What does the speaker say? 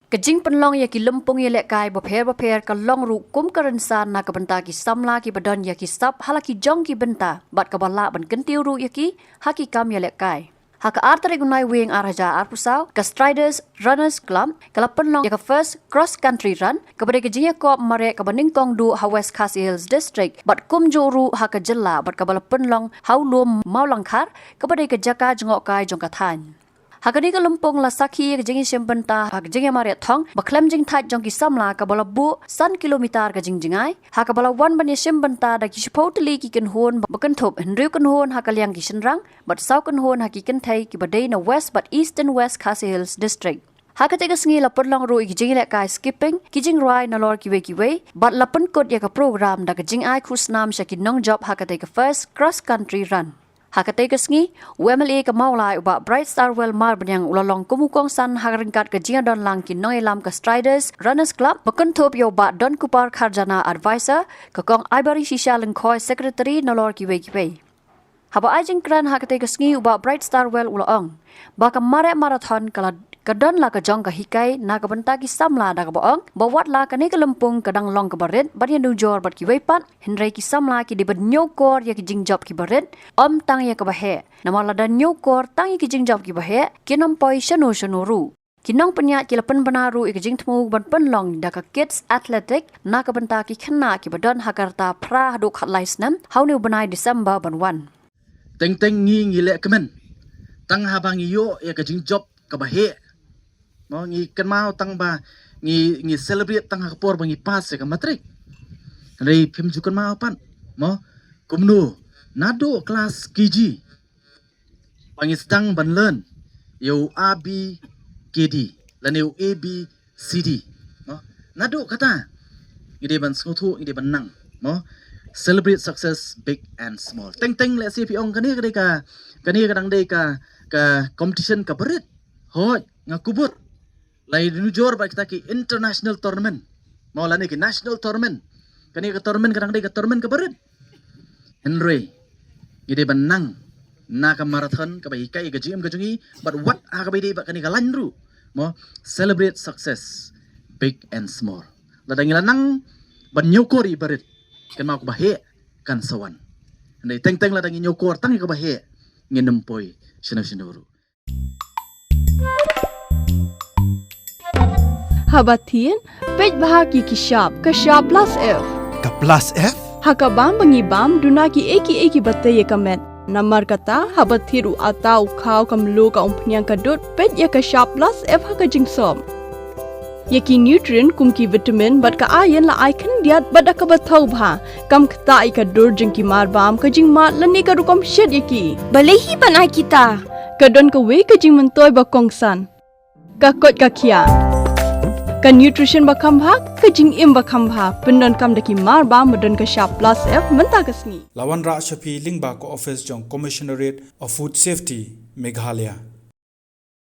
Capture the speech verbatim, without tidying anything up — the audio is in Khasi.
Ka jingpynlong ïa ki lympung ïalehkai bapher bapher ka long ruh kum ka rynsan na ka bynta ki samla kiba don ïa ki sap ha la ki jong ki bynta bad kaba lah ban kyntiew ruh ïa ki ha ki kam ïalehkai. Ha ka ar tarik u Naiwieng ar hajar arphew saw, ka Striders Runners Club ka la pynlong ïa ka first cross country run, kaba dei ka jingïakop mareh kaba nyngkong duh ha West Khasi Hills District bad kumjuh ruh ha ka jylla, bad kaba la pynlong ha u lum Mawlangkhar, kaba dei ka jaka jngohkai jong ka thaiñ. Ha kane ka lympung la sakhi ïa ka jingïashim bynta ha ka jingïamareh thong ba khlem jingthait jong ki samla, kaba la buh san kilometer ka jingjngai, ha kaba la wan ban ïashim bynta da ki shiphew tylli ki kynhun ba kynthup, hynriew kynhun ha ka liang ki shynrang bad saw kynhun ha ki kynthei, kiba dei na West bad Eastern West Khasi Hills District. Ha katei ka sngi la pynlong ruh ïa ki jingïalehkai skipping, ki jingrwai nalor kiwei kiwei, bad la pynkut ïa ka program da ka jingai khusnam sha ki nongjop ha katei ka first cross country run. Ha katei ka sngi, u M L A ka Mawlai u Bah Brightstarwell Marbaniang u la long kum u kongsan ha ryngkat ka jingïadonlang ki nongïalam ka Striders Runners Club, ba kynthup ïa u Bah Donkupar Kharjana, Advisor, ka Kong Aibarishisha Lyngkhoi, Secretary, nalor kiwei kiwei. Haba ai jingkren ha katei ka sngi, u Bah Brightstarwell u la ong ba ka Mareh Marathon ka la, ka don la ka jong ka hikai na ka bynta ki samla, da kaba ong ba wat la kane ka lympung ka dang long kaba rit ban ïanujor bad kiwei pat, hynrei ki samla ki dei ban ñiewkor ïa ki jingjop kiba rit, ym tang ïa kaba heh. Namar lada ñiewkor tang ïa ki jingjop kiba heh, kin ym poi shano shano ruh. Ki nongpynïaid ki la pynbna ruh ïa ka jingthmu ban pynlong da ka Kids Athletic na ka bynta ki khynnah kiba don ha ka rta phra haduh khatlai snem ha une u bnai December ban wan. Teng teng ngi ngi leh kmen tang haba ngi ïoh ïa ka jingjop kaba heh. Mo, ngi kynmaw tang ba ngi, ngi celebrate tang ha ka por ba ngi pass ïa ka matric. Hynrei phim ju kynmaw pat, mo, kumno naduh klas K G ba ngi sdang ban learn ïa u A B K D lane u A B C D, mo. Naduh kata ngi dei ban sngewthuh, ngi dei ban nang, mo. Celebrate success big and small. Teng teng lehse phi ong kane ka dei ka, kane ka dang dei ka, ka competition kaba rit. Hooid, nga kubur. La ïanujor bad kita ki international tournament, mo, lane ki national tournament. Kane ka tournament ka dang dei ka tournament kaba rit. Hynrei ngi dei ban nang na ka marathon kaba hikai ïa ka jingim ka jong ngi, bad wat ha kaba ïadei bad kane ka lain ruh, mo, celebrate success big and small. Lada ngi la nang ban ñiewkor ïa ba rit, kynmaw kaba heh kan sa wan. Hynrei teng teng lada ngi ñiewkor tang ïa kaba heh, ngin ym poi shano shano ruh. Haba thied, peit bha ki ki shap, ka shap plus F. Ka plus F? Ha ka bam ba ngi bam, duna kiei kiei kiba tei ïa ka met. Namar kata, haba thied u atta, u khaw, ka mluh, ka umphniang, ka dud, peit ïa ka shap plus F ha ka jingsop. Ïa ki nutrient kum ki vitamin bad ka iron la ai khyndiat bad da kaba thaw bha. Kam ktah ïa ka dur jong ki mar bam, ka jingmad lane ka rukom shet ïa ki. Balei hi ban ai kita? Ka don kawei ka jingmyntoi ba kongsan. Ka koit ka khiah. Ka nutrition ba kham bha, ka jingim ba kham bha. Pyndonkam da ki mar bam ba don ka shap plus F mynta ka sngi. La wanrah sha phi lyngba ka office jong Commissionerate of Food Safety, Meghalaya.